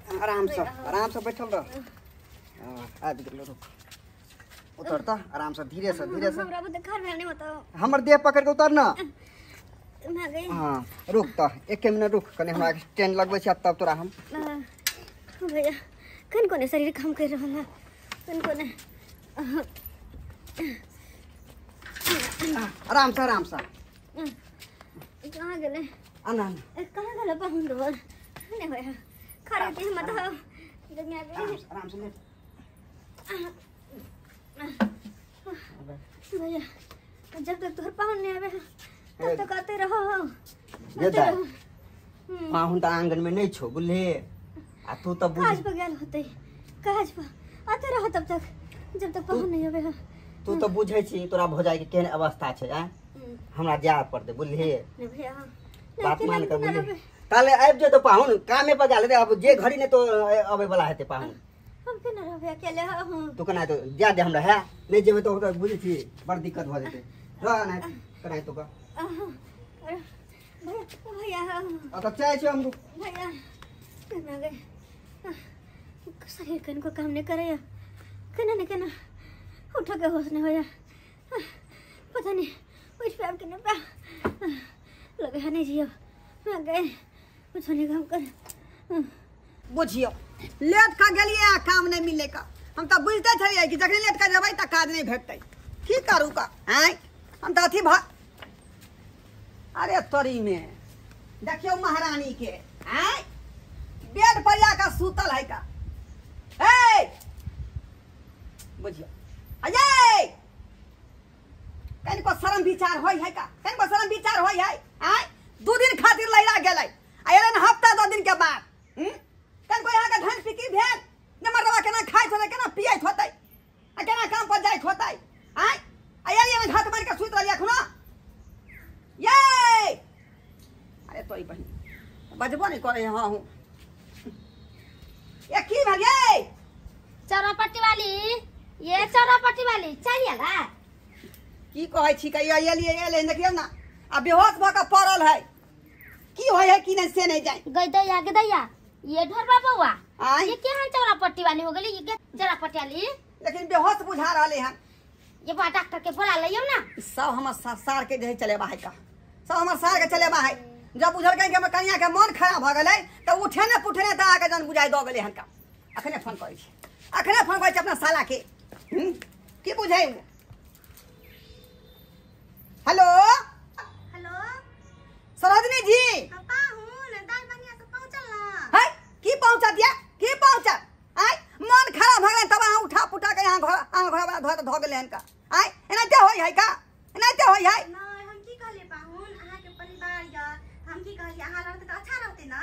आराम से बैठल रह। आबि गेलो, रुक, उतर त आराम से, धीरे से धीरे से। हमरा बुते घर में नहीं होता। हमर देह पकड़ के उतर ना। मैं हां रुक त एक मिनट रुक, कने हमरा स्टैंड लगबै छी तब तोरा हम। भैया कन कोने शरीर काम कर रहल है, कन कोने। आराम से आराम से। कहाँ गेले? आना कहाँ गेले पाहुन दो? नहीं भैया खड़े थे मत हो। दुनिया आराम से ले। भैया जब तक तोहर पाहुन नहीं आवे तब तक आते रहो। ये दाई पाहुन त आंगन में नहीं छो बुझले, आ तू त बुझ काज पर गेल होते, काज पर आते रहो तब तक जब तक पाहुन नहीं आवे। तू त बुझै छी तोरा भौजाई के केहन अवस्था छै। आ हमरा जाय पड़तै बुझले। नहीं भैया बात मान के बुझले। ताले आबि जेतौ पाहुन, कामे पर गेल हेतै, अब जे घड़ी ने तो अबै वाला हेतै पाहुन। हम केना रहबै अकेले? हम तू केना तो जा दे हमरा, है नहीं जेबै तो ओकरा बुझै छी बड़ दिक्कत भऽ जेतै। रह ना केना तो का भैया भैया आ त चाहे छी हम। भैया केना गए? शरीर कन को काम नहीं करे, केना ने केना उठ के होश नहीं होया, पता नहीं उठ पे के नहीं पा लगे है नहीं जियो। मैं गए कुछ नहीं काम कर। बुझियो लेट का गेलिए काम नहीं मिले का। हम तो बुझते छलिए कि जखने लेट का जेबै त काज नहीं भेटतै। की करू का आय हम तो अथी भ अरे तोरी में देखियो महारानी के आय बेड पर जाकर सुतल है का। ए बुझियो अजय कनिको शरम विचार होय है का? कनिको शरम विचार होय है? आय 2 दिन खातिर लैला गेलै आ एलन हफ्ता 2 दिन के बाद कनिको यहाँ के धन फिक्र भेल ने मर्दवा केना खाइत होतै, केना पियैत होतै आ केना काम पर जाइत होतै। आय आ एलियै में घात मारि के सुति रहलियै अखनो। ये अरे तोरी बहिन बजबो नहीं करे। हाँ हूँ ये की भेल ये चौरापट्टी वाली, ये चौरापट्टी वाली चाहिए ना की कहै छी कहियो एलियै एलै देखियौ ना आ बेहोश भऽ के पड़ल है। की होय है की नहीं से नहीं जाए। गई दैया के दैया ये ढोरबा बउआ आय ये केहन चौरापट्टी वाली हो गेली? ये के चौरापट्टी वाली लेकिन बेहोश बुझा रहले हन। ये बा डॉक्टर के बोला लियौ ना। सब हमर सार के जे चलेबा है का, सब हमर सार के चलेबा है। जब बुझल कि हमर कनिया के मन खराब भ गेलै त उठे ने पुठे ने त आके जन बुझाइ द गेलै हन का। अखने फोन करै छी, अखने फोन करै छी अपना साला के। की बुझाइ? हेलो हेलो सरोजनी जी। पाहुन दाल बढ़िया से पहुंचल ना? है की पहुंचा दिया, की पहुंचा? आय मन खराब भ गेलै तब अहाँ उठा पुटा के यहाँ घर अहाँ घर वाला धो धो गेलै हन का। आय एना ते होय है का? एना ते होय है? नहीं हम की कहलिए पाहुन अहाँ के परिवार य, हम की कहलिए अहाँ रहते त अच्छा रहते ना।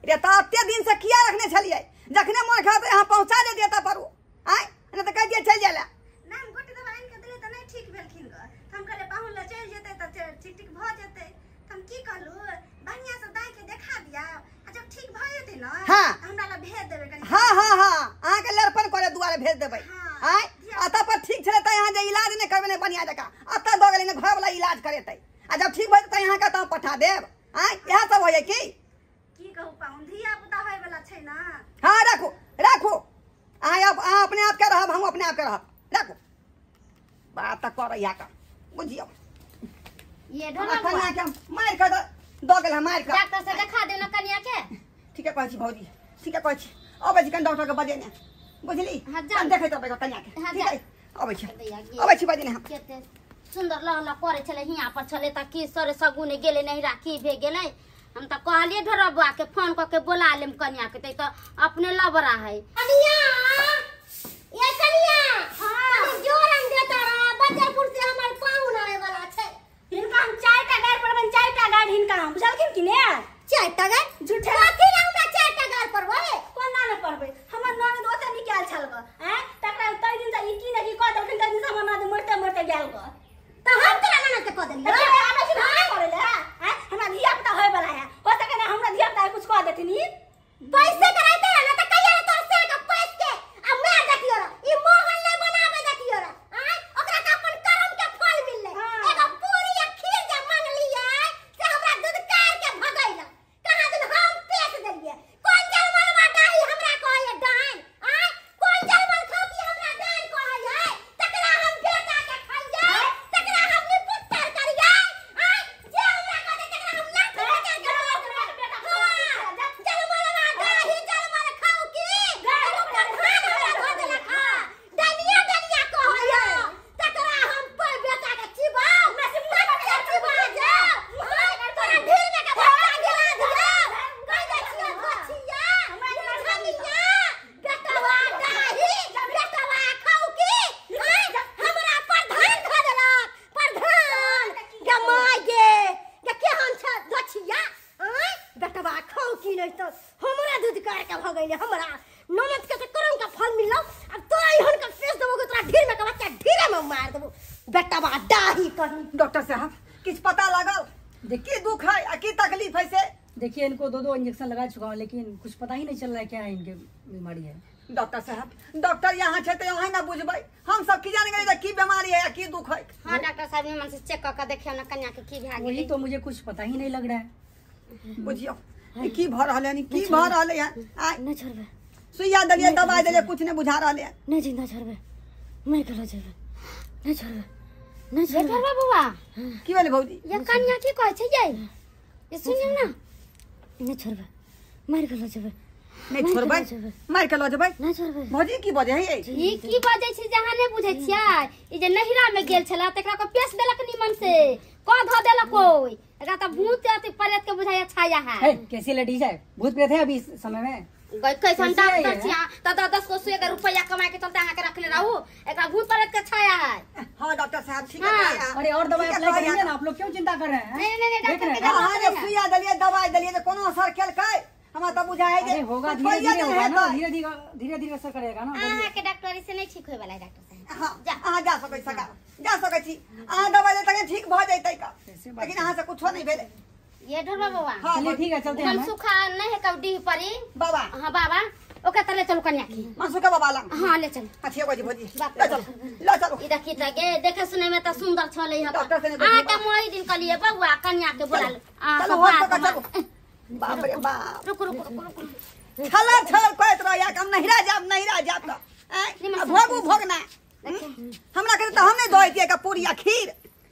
रे त एते दिन से किया रखने छलियै, जखने मन खराब यहाँ पहुंचा दे दिया त पर आय एना त कह दिया चल जाला ना। हम गोटी दवा आनि के देलियै त नहीं ठीक भेलखिन ग, हम कहलिए पाहुन ल चलि जेतै त ठीक ठीक भ जेतै। त हम की कहलु बढ़िया से दाइ के देखा दिया आ जब ठीक भ जेतै ना हां हमरा ल भेज देबै कनी। हां हां हां अहाँ के लड़पन करे दुआरे भेज देबै। आय अतः पर ठीक छलै त यहाँ जे इलाज नहीं करबे नहीं बढ़िया जकाँ अतः दऽ गेलै ने घर वाला इलाज करेतै आ जब ठीक भऽ जेतै यहाँ के त पठा देब। आय इएह सब होइए की? की कहू पाहुन धिया पुता होय वाला छै ना। हाँ राखू राखू, अहाँ अपने आप के रहब, हम अपने आप के रहब। राखू बात त करैया का बुझियौ। ये ढोरबा कनिया के मारि के दऽ गेल, मारि के डॉक्टर से देखा देना कनिया के। ठीके कहै छी भौजी, ठीके कहै छी। अबै छी कनि डॉक्टर के बजेने बुझली, हम देखैत रहबै कनिया के। ठीक है अबै छी, अबै छी बजेने हम। कते सुंदर लह लह करे छलै हियां पर छलै त की सरे सगुने गेलै नहीं राखी भे गेलै। हम त कहलिए ढोरबा बउआ के फोन क के बोला लेम कनिया के त अपने लबरा है। कनिया ये कनिया हां जोरन देता रहा, बजरपुर से हमर पाहुन आवे वाला छै। हिनका हम 4 टा गाड़ पड़बन, 4 टा गाड़ हिनका हम बुझलखिन कि ने? 4 टा गाड़ झूठे कथी ला हमरा 4 टा गाड़ पड़बै? कोना ने पड़बै? हमर ननद ओते निकाल छल ग हैं, तकरा तै दिन से ई की ने की कह देलखिन, तै दिन से हमर ननद मरते मरते गेल ग। त हम तोरा ननद के कह देलियै? आबै छी ना करे ले हैं, हमरा धिया पुता होय वाला है, हो सके ना हमरा धिया पुता कुछ कह देथिन। ई पैसे कराइते ना त कहिया तोर से के पैस के आ मार देखियो रे, ई मोहन ले बनाबे देखियो रे। आय ओकरा के अपन कर्म के फल मिललै। एगो पूरी या खीर जे मंगलियै से हमरा दूध कार के भगैला, कहाँ दिन हम पेश के भ गेलै हमरा ननद के त करम का फल मिललो अब तोरा इहन का फेस देबो के तोरा ढीर में के बच्चा ढीरे में मार देबो बेटा बा डाही कहीं। डॉक्टर साहब किछ पता लागल की दुख है आ की तकलीफ है से? देखिए इनको 2-2 इंजेक्शन लगा चुका हूँ लेकिन कुछ पता ही नहीं चल रहा है क्या है इनके बीमारी है। डॉक्टर साहब डॉक्टर यहाँ छे त यहाँ ना बुझबै हम सब की जान गेलै की बीमारी है आ की दुख है। हां डॉक्टर साहब निमन से चेक क के देखियो ना कन्या के की भा गेलै। वही तो मुझे कुछ पता ही नहीं लग रहा है। बुझियो की भ रहल है की भ रहल है आ न छोड़बे सुइया देलिए दवाई देलिए कुछ नहीं बुझा रहल है। नहीं जिंदा छोड़बे मैं कलो जेबे नहीं छोड़बे नहीं छोड़बे बउआ। की भेलै भौजी? ये कन्या की कहै छै यै ये सुनियौ ना। नहीं छोड़बे मार के ल जेबे। नहीं छोड़बै मार के ल जेबै। नहीं छोड़बै। भौजी की बजै है ई? की बजै छै जहां नहीं बुझै छियै ई जे नहिरा में गेल छला तकरा को पेश देलक निमन से क ध देलक कोई एकरा त भूत अति प्रेत के बुझाया छाया है। हे कैसी लेडीज है भूत प्रेत है अभी इस समय में गई कैसन डॉक्टर छी त 10 को 100 रुपया कमा के चलते अहाँ के रखले रहू एकरा भूत प्रेत के छाया है। हां डॉक्टर साहब ठीक है। अरे और दवाई अप्लाई करेंगे ना आप लोग क्यों चिंता कर रहे हैं? नहीं नहीं नहीं डॉक्टर के हां जे सुइया देलिए दवाई देलिए त कोनो असर केलकै हमरा त बुझाय है जे होगा धीरे धीरे होगा ना धीरे धीरे धीरे धीरे असर करेगा ना। अहाँ के डॉक्टर से नहीं ठीक होय वाला है डॉक्टर साहब। हां अहाँ जा सकै सका जा सकै छी अहाँ दवाई दे तखन ठीक भ जैतै का लेकिन अहाँ से कुछो नहीं भेलै। ये ढोरबा बाबा चलिए ठीक है चलते हैं। मनसुखा नहीं है कबड्डी परी बाबा। हां बाबा ओके तले चलो कन्या की मनसुखा बाबा लंग। हां ले चलो। अच्छा भौजी भौजी ले चलो ले चलो। ई देखी त के देखे सुने में त सुंदर छलै ह डॉक्टर से आ के मोई दिन कलिए बउआ कन्या के बोला चलो हो सका चलो। बाप रे बाप रुक रुक रुक रुक छलर छलर कहत रहिया हम नहिरा जाब नहिरा जाब त आ भोगू भोगना हमरा के त हम नहीं दोइतिए का पूरी आ खीर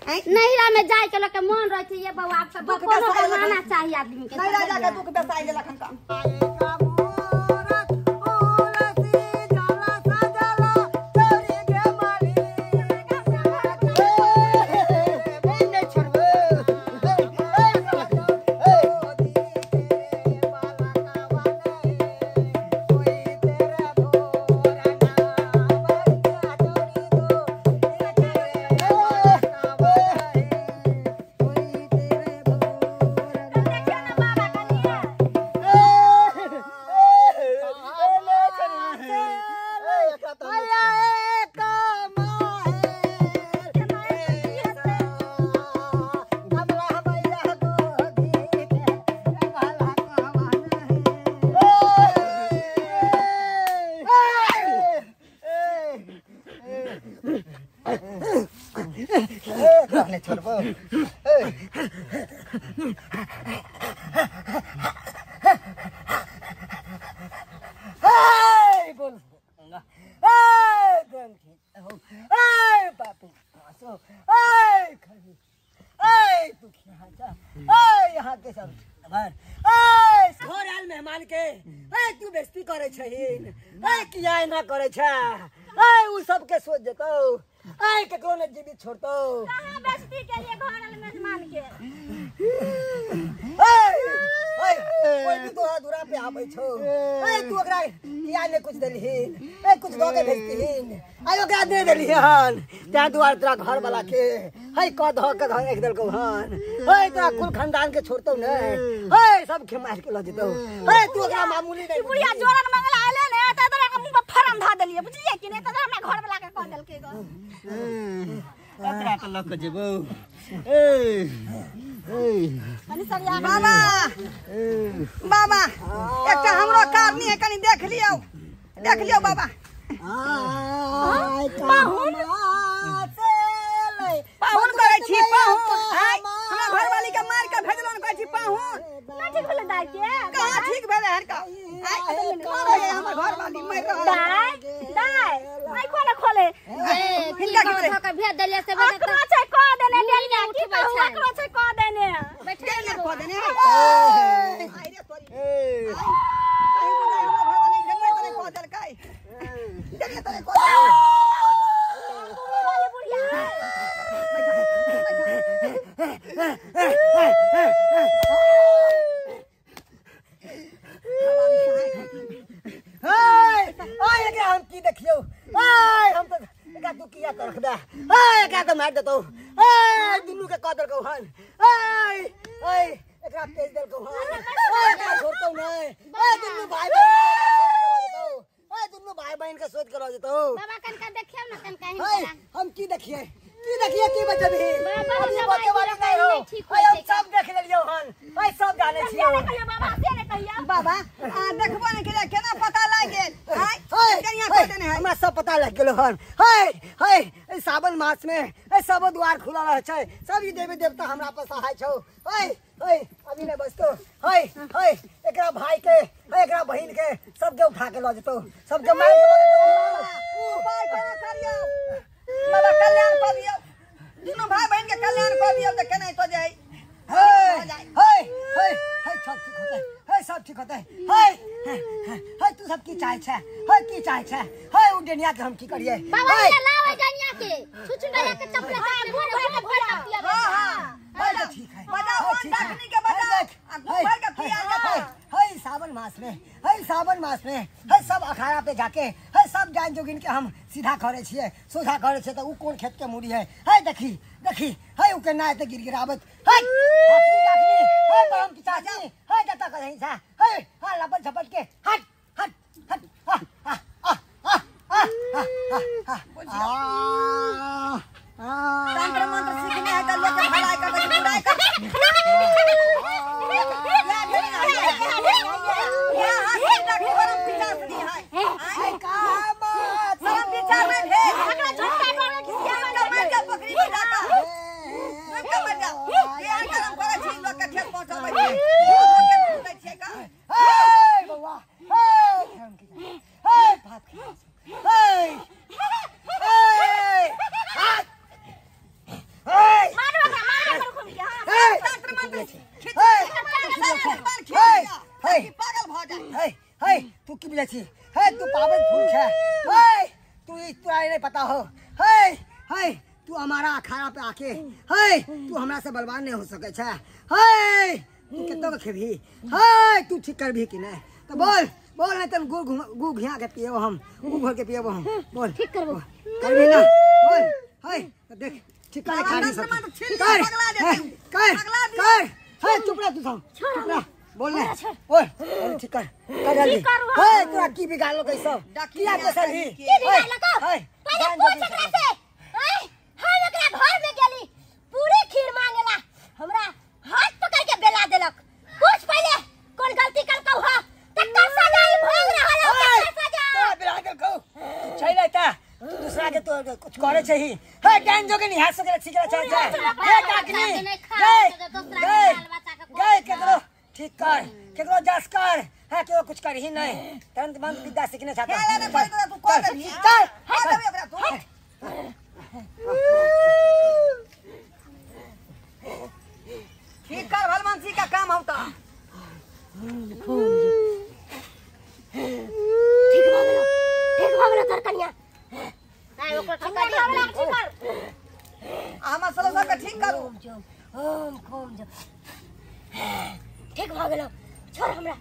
नहिरा में जाय के लोग के मन रहे छै ये बउआ आप सब कोनो माना चाहिए आदमी के नहिरा जाके दुख बेसाई देलक हम। तोरा घर वाला के है क ध के ध एक देलकौ हन है तोरा कुल खानदान के छोड़तौ ने है सब के मार के ल जेतौ है तू ओकरा मामूली नहीं बुढ़िया जोरन मंगला आले ने त तोरा के मुंह पर फरम ध देलिए बुझलिए कि नहीं त हमरा घर वाला के कह देलकै ग ओकरा त ल के जेबौ ए ए कनी सरिया बाबा बाबा एकटा हमरो कारनी है कनी देख लियौ बाबा। पाहुन पाहुन करै छी पाहुन हमरा घरवाली के मार के भेजलन कहै छी पाहुन ना ठीक भेलै दाइ के कहाँ ठीक भेलै हन का मरै है हमर घरवाली मरि रहल दाइ दाइ आइ खोले खोले हिनका की भेलै के भेज देलिए से अकरो छै क देने देलिए की कहू अकरो छै क देने बैठे क देने आई रे तोरी कहीं बुझाइ हमर घरवाली जन्मे तोरे क देलकै जन्मे तोरे क देलकै। हम की देखियो हम तो एकरा तू किया तो रखबे एकरा तो मार देतौ दुनू के कह देलकौ हन एकरा पेज देलकौ हन एकरा छोड़तौ नै दुनू भाई। ल जेतौ। बाबा कनका देखियौ न कनका है हम की देखिए की बचबी बाबा बचे वाली नहीं हो। हम सब देख लेलियौ हन भाई सब जाने छियौ। बाबा से ने कहिया बाबा आ देखबो ने केना केना पता लागि गेल आय कनिया कह देने है हमरा सब पता लागि गेल हन। हे हे ए सावन मास में ए सब द्वार खुला रह छै सब ई देवी देवता हमरा पर सहाय छौ। हे हे अभी नै बचतो। हे हे एकरा भाई के एकरा बहिन के सबके उठा के ल जेतौ सबके मार के ल जेतौ। उपाय कोना करियौ बाबा कल्याण कर दियौ दुनू भाई बहन के कल्याण कर दियौ त केना तो जाई। हे हे हे हे सब ठीक होतै हे सब ठीक होतै। हे हे तू सब की चाहे छै हे की चाहे छै हे उ डेनिया के हम की करिए। बाबा ये लावे डेनिया के छुछुंडा के चपले चपले भर भर पिया। हां हां हे ठीक है बजाओ डकनी के बजाओ आ भर के पिया जेतै। हे सावन मास में हे सावन मास में हे सब अखाड़ा पे जाके हे सब जान जोगिन के हम सीधा करे छिए सोझा करे छिए त उ कोन खेत के मूड़ी है। हे देखी देखी हे उ के ना त गिरगिरावत हे हटनी डाकनी हे बम की चाची हे जता कहीं सा हे हा लपट झपट के हट हट हट आ आ आ आ आ आ तंत्र मंत्र सीखने है त लोग के भलाई कर बुराई कर। तू की बुझै छी हे तू पावन फूल छै हे तू ई तोरा नहीं पता हो हे हे तू हमारा अखाड़ा पे आके हे तू हमरा से बलवान नहीं हो सके छै हे तू कतो के खेबही हे तू ठीक करबही कि नहीं तो बोल बोल नहीं तन गुड़ गुड़ घिया के पिएबो हम गुड़ घोर के पिएबो हम बोल ठीक करबो करबही ना बोल हे देख ठीक करे खानी सब कर कर कर हे चुप रह तू सब चुप रह बोल ले ओए बोल ठीक कर कर जल्दी हे तोरा की बिगाड़लो कैसो किया कसर ही की बिगाड़लो पहले पूछ एकरा से ए हम एकरा घर में गेली पूरी खीर मांगेला हमरा हाथ पकड़ के बेला देलक। पूछ पहले कौन गलती कलकौ ह तकर सजा ई भोग रहल ह तकर सजा तोरा बेला देलकौ तू चल आता तू दूसरा के तो कुछ करे छही हे डांस जोगे नहीं हाथ सके ठीक छै हे डाकनी गए गए गए केकरो ठीक कर केकरो जस कर है केकरो कुछ कर ही नहीं तुरंत मंत्र विद्या सीखने चाहता है तू कर चल हट ठीक कर भलमानसी का काम होता। ठीक भ गेलो ठीक भ गेलो तोर कनिया नहीं ओकरो ठीक कर ठीक कर हमर सलसा के ठीक करू ओम खोम जो ठीक भ गेलो छोड़ हमरा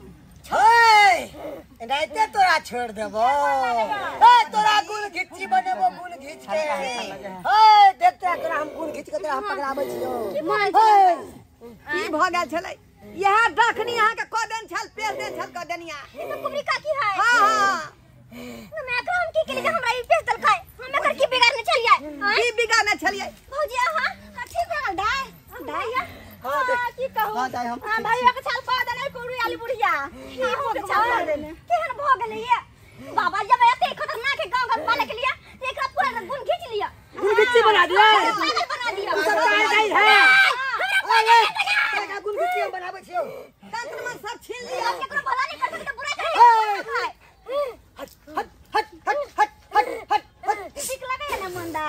हे राइते तोरा छोड़ देबो हे तोरा गुल घिच्ची बनेबो गुल घिच के हे देख तोरा हम गुल घिच के तोरा हम पकड़ाबै छियो। की भ गेल छलै यह डखनी अहाँ के क देन छल पेल देन छल क देनिया ई तो कुमरी काकी है। हां हां मैं एकरा हम की केली जे हमरा ई पेल देलकै हम एकर की बिगाड़ने छलियै की बिगाड़ने छलियै भौजी अहाँ ठीक भ गेल दाइ दाइ हां देख की कहू हां दाइ हम हां भैया के छाल पा देने कुड़ी आली बुढ़िया हां के छाल पा देने केहन भ गेलै ये बाबा जब एते खतरनाक है गांव घर पाले के लिए एकरा पूरा गुण खींच लिया गुण घिच्ची बना दिया पागल बना दिया सब चाहे जाई है अरे का गुण घिच्ची हम बनाबै छियौ तंत्र मन सब छीन लिया केकरो भला नहीं कर सकते बुरा करे हट हट हट हट हट हट हट हट ठीक लगे ना मंदा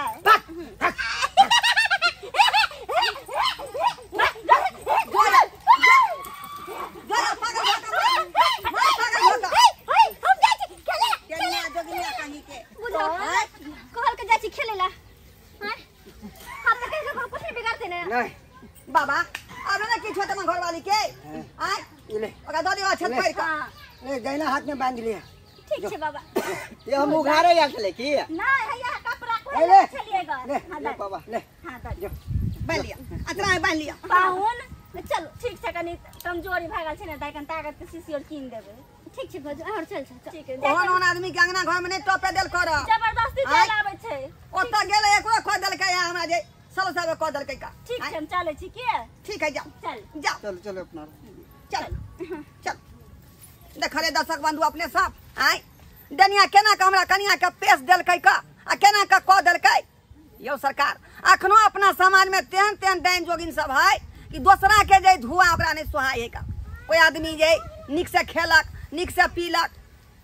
बाबा अब ना की छोटे मन घरवाली के आय ले ओकरा दऽ दियौ छत पर का ले गैना हाथ में बांध लिया ठीक छै बाबा ये हम उघारे या छले की ना हैया कपड़ा ले ले छलिएगा ले ले बाबा ले हां दऽ जो बांध लिया अतरा बांध लिया पाहुन चलो ठीक छै कनी कमजोरी भए गेल छै ने ताइ कनी ताकत के शीशी और कीन देबै। ठीक छै भौजी और चल चल। ठीक है। ओहन ओहन आदमी के अंगना घर में नहीं टपे देल कर। जबरदस्ती चल आबै छै। ओतऽ गेलै एकरो खो देलकै हमरा जे सलो साहब कह देलकै का। ठीक छै हम चलै छी के। ठीक है जाओ। चल जाओ। चल चल अपना चल चल। देखले दर्शक बंधु अपने सब आय डनिया केना के हमरा कनिया के पेश देलकै का आ केना के कह देलकै। यौ सरकार अखनो अपना समाज में तेहन तेहन डाइन जोगिन सब है कि दोसरा के जे धुआं ओकरा नहीं सोहाय है का। कोई आदमी जे निक से खेलक निक से पीलक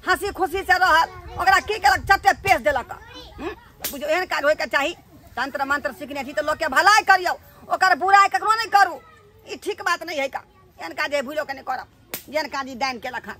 हंसी खुशी से रहल ओकरा की केलक चट्टे पेश देलक। बुझो एहन काज होय के चाही। तंत्र मंत्र सीखने छी तो लोग के भलाई करियो ओकर बुराई ककरो नहीं करू। ई ठीक बात नहीं है का। एहन काज भूलो के नहीं करब जेहन काज ई डाइन केलक हन।